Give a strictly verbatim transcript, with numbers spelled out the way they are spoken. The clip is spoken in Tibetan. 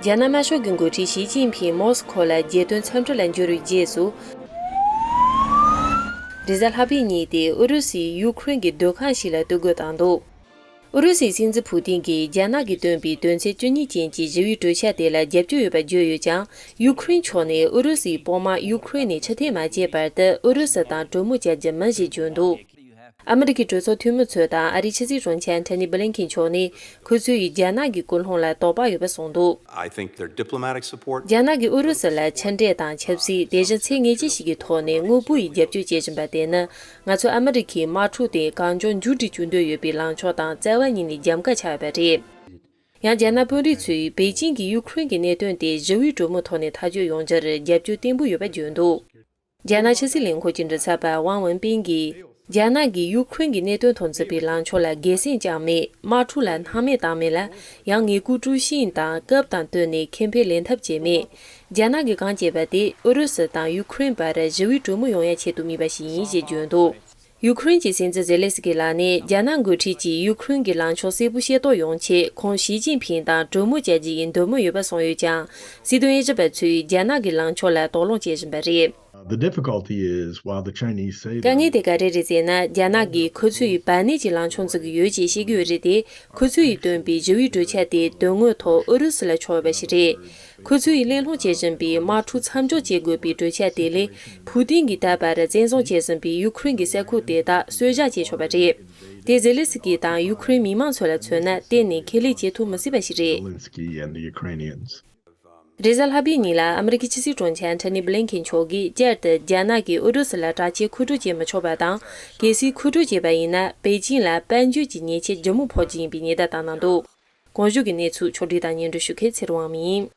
རྒྱ་ནག་དམར་ཤོག་གི་འགོ་ཁྲིད་ཞི་ཅིན་ཕིང་མོ་སི་ཁོ་ལ་རྒྱལ་དོན་འཚམས་འདྲི་ལ་འབྱོར་བའི་རྗེས་སུ། རེས་གཟའ་ལྷག་པའི་ཉིན་དེ་ཨུ་རུ་སུས་ཡུ་ཁུ་རེན་གྱི་སྡོད་ཁང་ཞིག་ལ་གཏོར་རྒོལ་བཏང་འདུག་ཨུ་རུ་སུའི་སྲིད་འཛིན་ཕུ་ཏིན་གྱིས་རྒྱ་ནག་གིས་བཏོན་པའི་དོན་ཚན་བཅུ་གཉིས་ཅན་གྱི་ཞི་བའི་གྲོས་འཆར་དེ་ལ་རྒྱབ་སྐྱོར་ཡོད་པ་བརྗོད་ཡོད་ཀྱང་། ཡུ་ཁུ་རེན་ཕྱོགས་ནས་ཨུ་རུ་སུའི་དཔོན་དམག་ཡུ་ཁུ་རེན་ནས་ཕྱིར་འཐེན་མ་བྱས་བར་དུ་ཨུ་རུ་སུ་དང་གྲོས་མོལ་བྱ་རྒྱུ་མིན་ཞེས་བརྗོད་འདུག་ཨ་མི་རི་ཀའི་གྲོས་ཚོགས་འཐུས་མི་ཚོ་དང་ཨ་རིའི་ཕྱི་སྲིད་དྲུང་ཆེ་ཨན་ཐོ་ནི་བྷི་ལིན་ཁིན་མཆོག་ནས་ཁོ་ཚོས་རྒྱ་ནག་གི་སྐུལ་སློང་ལ་དོགས་པ་ཡོད་པ་གསུངས་འདུག I think their diplomatic support. རྒྱ་ནག་གིས་ཨུ་རུ་སུ་ལ་ཕྱི་འབྲེལ་དང་ཆབ་སྲིད། དེ་བཞིན་ཚད་ངེས་ཅན་ཞིག་གི་ཐོག་ནས་དངོས་པོ་ཡི་རྒྱབ་སྐྱོར་བྱེད་བཞིན་པ་དེ་ནི། ང་ཚོ་ཨ་མི་རི་ཁའི་དམག་འཁྲུག་དེ་གང་མགྱོགས་མཇུག་སྒྲིལ་བཅུག་འདོད་ཡོད་པའི་ལངས་ཕྱོགས་དང་རྩ་བ་ཉིད་ནས་རྒྱབ་འགལ་ཆགས་ཡོད་པ་རེད། ཡང་རྒྱ་ནག་དཔོན་རིགས་ཚོས་པེ་ཅིང་གིས་ཡུ་ཁུ་རེན་གྱི་གནད་དོན་དེ་ཞི་བའི་གྲོས་མོལ་ཐོག་ནས་ཐག་གཅོད་ཡོང་རྒྱུར་རྒྱབ་སྐྱོར་བརྟན་པོ་ཡོད་པ་བརྗོད་འདུག་རྒྱ་ནག་ཕྱི་སྲིད་ལས་ཁུངས་ཀྱི་མགྲིན་ཚབ་པ་ཝང་ཝུན་པིན་གྱིས། རྒྱ་ནག་གིས་ཡུ་ཁུ་རེན་གྱི་གནད་དོན་ཐོག་འཛིན་པའི་ལངས་ཕྱོགས་ལ་དགེ་མཚན་བཅངས་མེད། དམག་འཁྲུག་ལ་སྣང་མེད་བཏང་མེད་ལ། ཡང་ངེས་སྐུལ་དཀྲུག་ཤིང་དང་སྐབས་དང་བསྟུན་ནས་ཁེ་ཕན་ལེན་ཐབས་བྱས་མེད། རྒྱ་ནག་གིས་གང་བྱས་པ་དེ་ཨུ་རུ་སུ་དང་ཡུ་ཁུ་རེན་བར་ཞི་བའི་གྲོས་མོལ་ཡོང་ཡ་ཆེད་དུ་དམིགས་པ་ཞིག་ཡིན་ཞེས་བརྗོད་འདུག་ཡུ་ཁུ་རེན་གྱི་སྲིད་འཛིན་ཛེ་ལེ་སི་ཀི་ལགས་ནས་རྒྱ་ནག་འགོ་ཁྲིད་ཀྱིས་ཡུ་ཁུ་རེན་གྱི་ལངས་ཕྱོགས་གསལ་པོ་ཤེས་རྟོགས་ཡོང་ཆེད་ཁོང་ཞི་ཅིན་ཕིང་དང་གྲོས་མོལ་བྱ་རྒྱུ་ཡི་འདོད་མོས་ཡོད་པ་གསུངས་ཡོད་ཀྱང་། སྲིད་དོན་དབྱེ་ཞིབ་པ་ཚོས་རྒྱ་ནག་གི་ལངས་ཕྱོགས་ལ་དོགས་སློང་བྱེད་བཞིན་པ་རེད། The difficulty is, while the Chinese say དཀའ་ངལ་དེ་ག་རེ་རེད་ཟེར་ན། རྒྱ་ནག་གིས་ཁོ་ཚོས་བར་གནས་ཀྱི་ལངས་ཕྱོགས་འཛིན་གྱི་ཡོད་ཅེས་བཤད་ཀྱི་ཡོད་རེད་དེ། ཁོ་ཚོས་བཏོན་པའི་ཞི་བའི་གྲོས་འཆར་དེ་དོན་དངོས་ཐོག་ཨུ་རུ་སུ་ལ་ཕྱོགས་ཡོད་པ་ཞིག་རེད། ཁོ་ཚོས་གླེང་སློང་བྱེད་བཞིན་པའི་དམག་འཁྲུག་མཚམས་འཇོག་བྱེད་དགོས་པའི་གྲོས་འཆར་དེ་ལས། ཕུ་ཏིན་གྱིས་ད་བར་བཙན་བཟུང་བྱས་ཟིན་པའི་ཡུ་ཁུ་རེན་གྱི་ས་ཁུལ་དེ་དག་གསོད་བཞག་བྱས་ཆོག་པ་རེད། དེ་ཛེ་ལེ་སི་ཀི་དང་ཡུ་ཁུ་རེན་མི་མང་ཚོ་ལ་མཚོན་ན་གཏན་ནས་ཁས་ལེན་བྱེད་ཐུབ་མི་སྲིད་པ་ཞིག་རེད། Zelensky and the Ukrainians. རེས་གཟའ་ལྷག་པའི་ཉིན་ལ་ཨ་མི་རི་ཀའི་ཕྱི་སྲིད་དྲུང་ཆེ་ཨན་ཐོ་ནི་བྷི་ལིན་ཁིན་མཆོག་གིས་བསྐྱར་དུ་རྒྱ་ནག་གིས་ཨུ་རུ་སུ་ལ་དྲག་ཆས་མཁོ་སྤྲོད་བྱེད་མི་ཆོག་པ་དང་། གལ་སྲིད་མཁོ་སྤྲོད་བྱས་པ་ཡིན་ན་པེ་ཅིང་ལ་དཔལ་འབྱོར་གྱི་ཉེས་ཆད་ལྗིད་མོ་ཕོག་རྒྱུ་ཡིན་པའི་ཉེན་བརྡ་བཏང་གནང་འདུག་གོང་ཞུས་ཀྱི་གནས་ཚུལ་ཕྱོགས་སྒྲིག་དང་སྙན་སྒྲོན་ཞུ་མཁན་ཚེ་རིང་དབང་མོ་ཡིན།